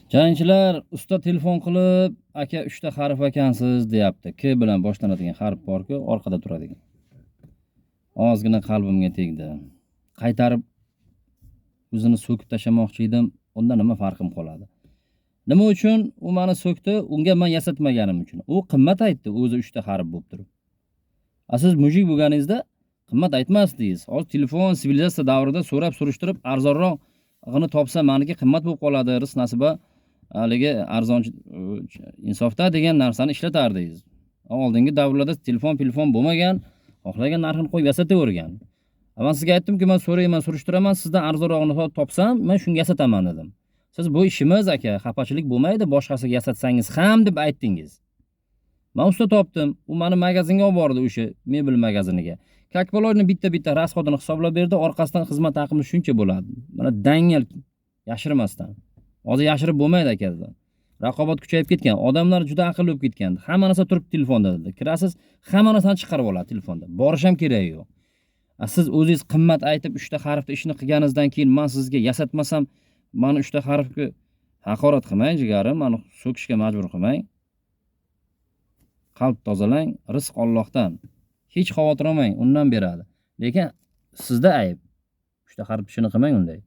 Jangchilar, usta telefon qilib, "Aka, 3 ta harf ekansiz", deyapti. K bilan boshlanadigan harf borku, orqada turadigan. Ozgina qalbimga tegdi. Qaytarib o'zini so'kib tashlamoqchi edim, unda nima farqim qoladi? Nima uchun u meni so'kdi? Unga men yasatmaganim uchun. U qimmat aytdi, o'zi 3 ta harf bo'lib turib. A siz мужик bo'lganingizda qimmat aytmasdingiz. Hozir telefon, sivilizatsiya davrida so'rab surishtirib arzonrog'ini topsa, meniki qimmat bo'lib qoladi, rizq nasiba haligi arzon insofda degan narsani ishlatardingiz. Oldingi davrlarda telefon bo'lmagan, xohlagan narxini qo'yib yasatavergan. Man sizga aytdimki, man so'rayman, surishtiraman, sizdan arzonrog'ini topsam, men shunga yasataman dedim. Siz "Bu ishimiz, aka, xafachilik bo'lmaydi, boshqasiga yasatsangiz ham", deb aytdingiz. Man usta topdim. U meni magazinga olib bordi, o'sha mebel magaziniga. Как положено bitta-bitta расход ini hisoblab berdi, orqasidan xizmat haqimiz shuncha bo'ladi. Mana dangal, yashirmasdan. Hozir yashirib bo'lmaydi, aka, dedi. Raqobat kuchayib ketgan, odamlar juda aqlli bo'lib ketgan. Hamma narsa turibdi telefonda, dedi. Kirasiz, hamma narsani chiqarib oladi telefonda. Borish ham keragi yo'q. A siz o'zingiz qimmat aytib 3 ta harfni ishni qilganingizdan keyin man sizga yasatmasam, mani 3 ta harfga haqorat qilmang, jigarim, mani so'kishga majbur qilmang. Qalb tozalang, rizq Allohdan. Hech xavotir olmang, undan beradi. Lekin sizda ayb. 3 ta harf ishini qilmang unday.